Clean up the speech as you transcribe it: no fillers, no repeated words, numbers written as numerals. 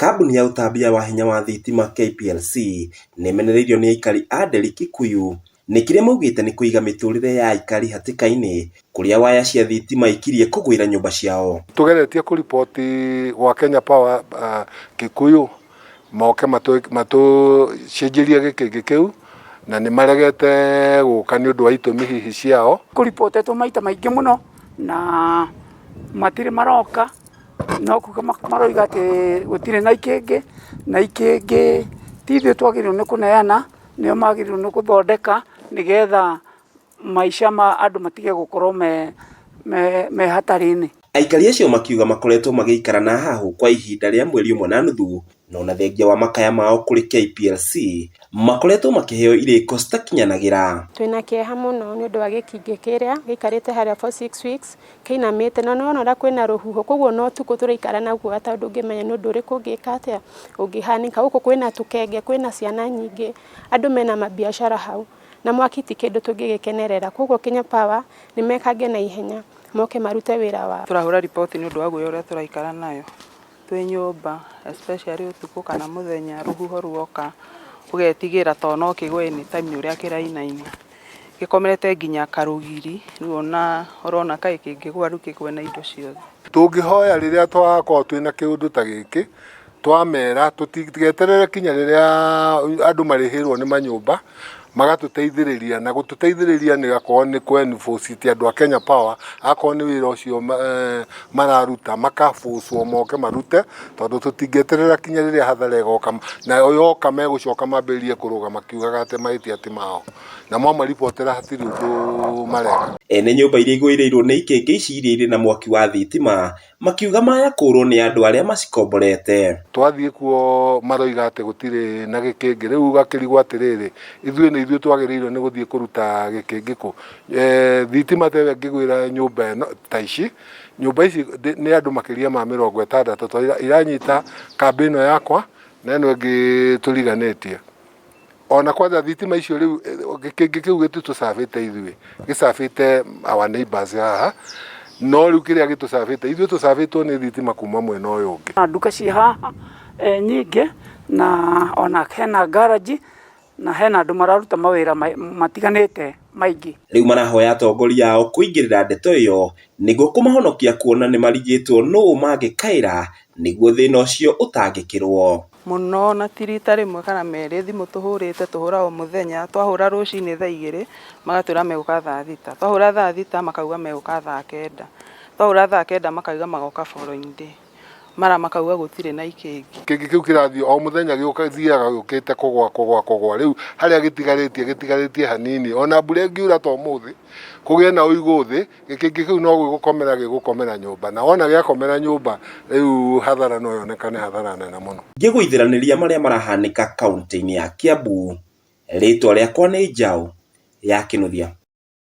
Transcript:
Kambuni ya ũtambia wa hinya wa thitima KPLC nĩĩmenereirio nĩ aikari a Nderi Kikuyu nĩ kĩrĩa maugĩte nĩ kũiga mĩtũrĩre ya aikari hatĩka-inĩ kũrĩa waya cia thitima ikirie kũgwĩra nyũmba ciao. Tugeretie kũriboti gwa Kenya Power Kikuyu moke matũcenjerie gĩkĩngĩ kĩu na nĩ maregete gũka nĩ ũndũ wa itũmi hihi ciao. Kũribotetwo maita maingĩ mũno na matirĩ maroka no kuga maroiga atĩ gũtirĩ na ikĩngĩ na ikĩngĩ ti ithuĩ twagĩrĩirwo nĩ kũneana, nĩo magĩrĩirwo nĩ gũthondeka nĩgetha maica ma andũ matige gũkorwo me hatari-inĩ. Aikari acio makiuga makoretwo magĩikara na hahũ kwa ihinda rĩa mweri ũmwe na nuthu na ona thengia wa makaya mao kũrĩ KPLC makoretwo makĩheo irĩko citakinyanagĩra. Twĩna kĩeha mũno nĩ ũndũ wa gĩkingĩ kĩrĩa gĩikarĩte harĩa for 6 weeks kĩinamĩte, na nĩwona ũrĩa kwĩna rũhuho, koguo no ũtukũ tũraikara naguo tondũ ndũngĩmenya nĩ ũndũ ũrĩkũ ũngĩka atĩa ũngĩhanĩka. Gũkũ kwĩna tũkenge, kwĩna ciana nyingĩ, andũ mena mabiacara hau, na mwaki ti kĩndũ tũngĩgĩkenerera. Koguo Kenya Power nĩ mekange na ihenya moke marute wĩra wao. Tũrahũra riboti nĩ ũndũ wa guoya ũrĩa tũraikara nayo twĩ nyũmba, especially ũtukũ kana mũthenya rũhuho ruoka ũgetigĩra tondũ no kĩgwe anytime nĩ ũrĩa kĩrainaina. Gĩkomerete nginya karũgiri, rĩu ona ũrona kaĩ kĩngĩgwa rĩu kĩgwe na indo ciothe. Tũngĩhoya rĩrĩa twakorwo twĩna kĩũndũ ta gĩkĩ twamera tũtigeterere kinya rĩrĩa andũ marĩhĩrwo nĩ manyũmba magatũteithĩrĩria, na gũtũteithĩrĩria nĩ akorwo nĩ kũ enforce andũ a Kenya Power, akorwo nĩ wĩra ũcio mararuta makabũcwo moke marute, tondũ tũtingĩeterera kinya rĩrĩa hathara ĩgoka, na yoka megũcoka mambĩrĩrie kũrũga makiugaga atĩ mahĩtia ti mao, na mwamaribotera hatirĩ ũndũ mareka. Ene nyũmba iria igũĩrĩirwo nĩ ikĩngĩ ici iria irĩ na mwaki wa thitima makiuga maya kũrwo nĩ andũ arĩa macikomborete. Twathiĩ kuo maroiga atĩ gũtirĩ na gĩkĩngĩ, rĩu ũgakĩrigwo atĩrĩrĩ, ithuĩ nĩ ithuĩ twagĩrĩirwo nĩ gũthiĩ kũruta gĩkĩngĩ kũ? Thitima ta ĩyo ĩngĩgwĩra nyũmba ĩno ta ici, nyũmba ici nĩ andũ makĩria ma 60 tondũ iranyita kambĩ ĩno yakwa na ĩno ĩngĩ tũriganĩtie. Ona kwanja thitima icio rĩu gĩkĩngĩ kĩu gĩtitũcabĩte ithuĩ, gĩcabĩte our neighbors haha, no rĩu kĩrĩa gĩtũcabĩte ithuĩ tũcabĩtwo nĩ thitima kuma mwena ũyũ ũngĩ. Na nduka ciĩ haha nyingĩ, na ona hena garage na hena andũ mararuta mawĩra matiganĩte maingĩ. Rĩu marahoya atongoria ao kũingĩrĩra ndeto ĩyo nĩguo kũmahonokia kuona nĩ marigĩtwo nũũ mangĩkaĩra nĩguo thĩna ũcio ũtangĩkĩrwo. Mũno na ti rita rĩmwe kana merĩ, thimũ tũhũrĩte tũhũra o mũthenya, twahũra rũcinĩ thaa 2 magatwĩra megũka thaa 6, twahũra thaa 6 makauga megũka thaa 9, twahũra thaa 9 makauga magoka following day, mara makauga gũtirĩ na ikĩngĩ. Kĩngĩ kĩu kĩrathiĩ o mũthenya gĩthiaga gĩũkĩte kũgwa kũgwa kũgwa, rĩu harĩa gĩtigarĩtie gĩtigarĩtie hanini, ona mbura ĩngiura ta ũmũthĩ kũgĩe na ũigũ thĩ, gĩkĩngĩ kĩu no gĩgũkomera gĩgũkomera nyũmba, na wona gĩakomera nyũmba rĩu hathara no yonekane hathara nene mũno. Ngĩgũithĩranĩria marĩa marahanĩka kaunti-inĩ ya Kiambu, rĩtwa rĩakwa nĩ Njaũ ya Kĩnuthia.